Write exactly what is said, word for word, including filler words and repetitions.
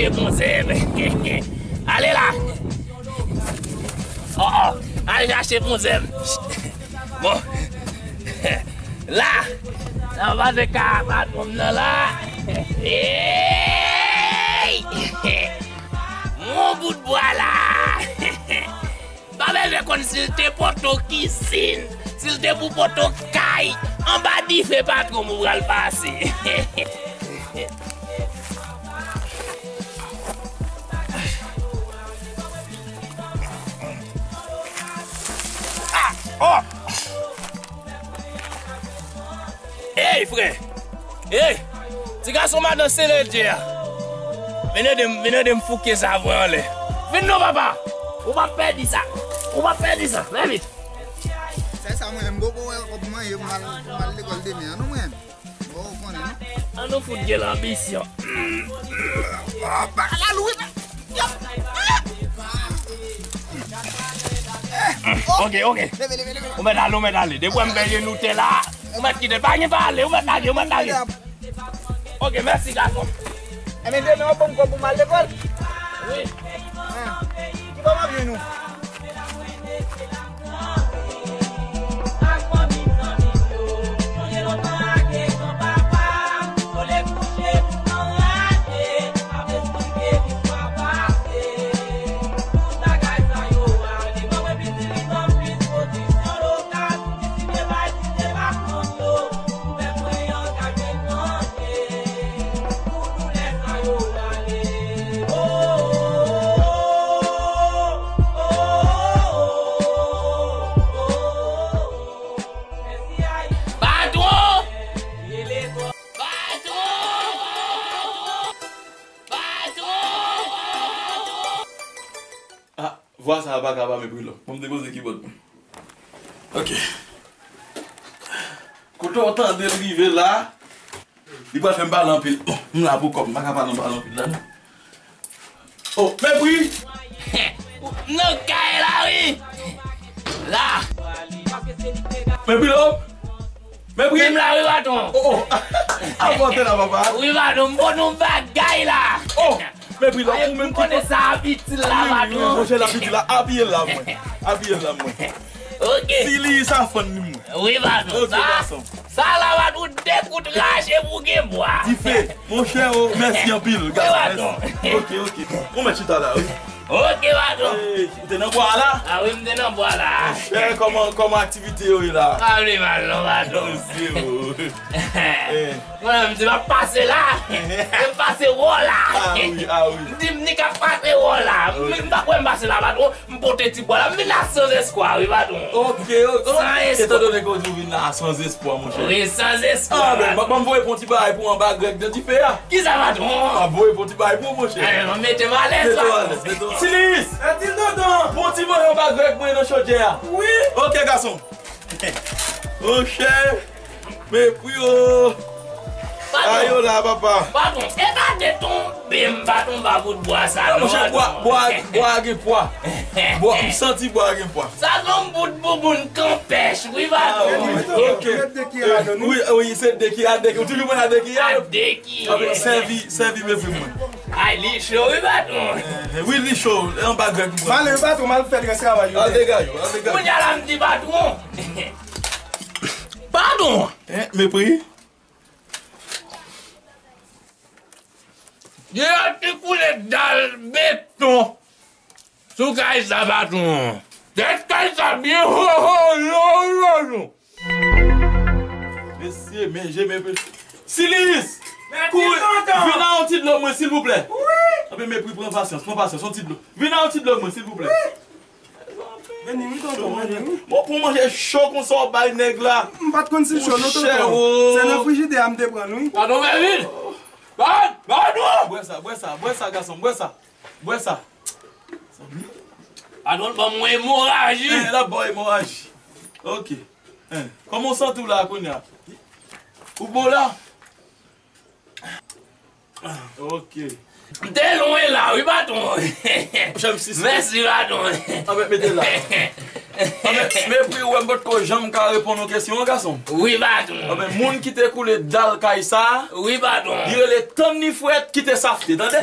Chache pou zèb. Ale la. Oh, oh. Al chache pou zèb. Bon. La. Sa va se ka patwon m nan la. Hey! Mon bout bwa la. M pa bezwen konn si l te pote w kizin, si l te pou pote w kay, anba dife patwon m ou pral pase. Ah! Oh! Ey, frè! Ey! Ti gason madan sere dye a! Vin ede m, vin ede m fouke sa vre anlè. Vin non, papa! Ou p ap pèdi sa! Ou p ap pèdi sa! Vin vit! Sèl sa mwen, m poko wè kòb manje pou m al, pou m al lekòl demen an, non, mwen. Bon, ou konnen, non? An nou fout gen lanbisyon. Ala Louis, men. Ok, ok. Leve, leve, leve. Ou mèt ale, ou mèt ale. Depi w wè m benyen nou tè la, ou mèt kite. Pa gen pale, ou mèt lage, ou mèt lage. Ok, mèsi, gason. Enben, demen, w ap ban m kòb pou m al lekòl? Wi. Ah. Ki bò m ap jwenn ou? Patwon! Patwon! Patwon! Ah, vwa sa a pa ka pa mepri lòm. Bon, m te koze kibòd mwen. Ok. Kote w tande l rive la, li pral fè m pale anpil. Bon, m la pou kòb, m pa ka pale, pale anpil la, non. Oh, mepri! Nan kay la, wi! La! Mepri lòm! Mepri! Menm la, wi, patwon! Oh, oh! Avan te la, papa! Wi, patwon, m bon nou bagay la! Oh! Mepri lòm, ou menm ki konnen sa apitil la, patwon! Monchè, apitil la, apiye l la, mwen! Apiye l la, mwen! Ok! Si li sa fann li, mwen! Wi, patwon! Ok, gason! Sa la, patwon, ou dekout raje pou gen bwa! Dife! Monchè, oh, mèsi anpil, gason, mèsi! Ok, ok! Ou mèt chita la, wi! Ok, patwon. Ey, ou te nan bwa a la? Ah wi, m te nan bwa la. Monchè, kòman, kòman aktivite yo ye la? Pa vle mal non, patwon. Mesye, oh. Eh. Mwen menm, se m ap pase la. M pase wò la. Ah wi, ah wi. M di m ni k ap pase wò la. M, m pa kwè m pase la, patwon. M pote ti bwa la. M vin la san espwa, wi, patwon. Ok, ok. San espwa. Etandone ke w di w vin la san espwa, monchè. Wi, san espwa. Ah, ben, m ap voye pon ti bagay pou anba grèg nan dife a. Kisa, patwon? M ap voye pon ti bagay pou ou, monchè. Ay, mete m alèz la. Mete w alèz, mete w alèz. Silis! Sa di tonton! Pon ti manje anba grèg mwen nan chodyè a. Wi. Ok, gason. Monchè, mepri o. Patwon. Ayo la, papa. Patwon, e pa de tonbe m, patwon, ba bout bwa sa non, monchè, bwa, patwon. Bwa, bwa gen pwa. Bwa, m santi bwa gen pwa. Sa se yon bout bouboun kanpèch, wi, patwon. Ah, wi, ok. Wi, wi, se de ki a de ki. Ou toujou pran a de ki a? A de ki. Sèvi, sèvi mepri mwen. Ay, li cho, wi, patwon. Eh, wi, li cho. E anba grèg mwen. M ale, wi, patwon, m al fè rès travay yo. Al dega yo, al dega yo. Kounye a la, m di patwon. Patwon! Eh, mepri. Gen yon ti koule dal beton sou kay sa, patwon. Tèt kay sa byen ho, ho, lo, lo, lo. Mesye, men je mepri. Silis! Kouri, vin a yon ti dlo mwen, silvouplè. Wi. Anben, mepri, pran pasyans, pran pasyans, yon ti dlo. Vin a yon ti dlo mwen, silvouplè. Wi. Vini, wi, tonton, vini, wi. Bon, pou manje cho konsa w bay nèg la. M pa t konn si l cho, non, tonton. Monchè, o. Se nan frijidè a m te pran l, wi. Patwon, vin vit. Patwon, patwon. Bwè sa, bwè sa, bwè sa, gason, bwè sa. Bwè sa. Patwon, ban mwen emoraji. Eh, l ap ba w emoraji. Ok. Eh, kòman w santi w la kounye a? Ou bon la? Ok. M te lwen la, wi, patwon. Mèsi, patwon. Anben, mete la. Anben, mepri, ou wè m potko janm ka reponn yon kesyon an, gason. Wi, patwon. Anben, moun ki te koule dal kay sa, wi, patwon, li rele Tann Nifwèt ki te safte, tande?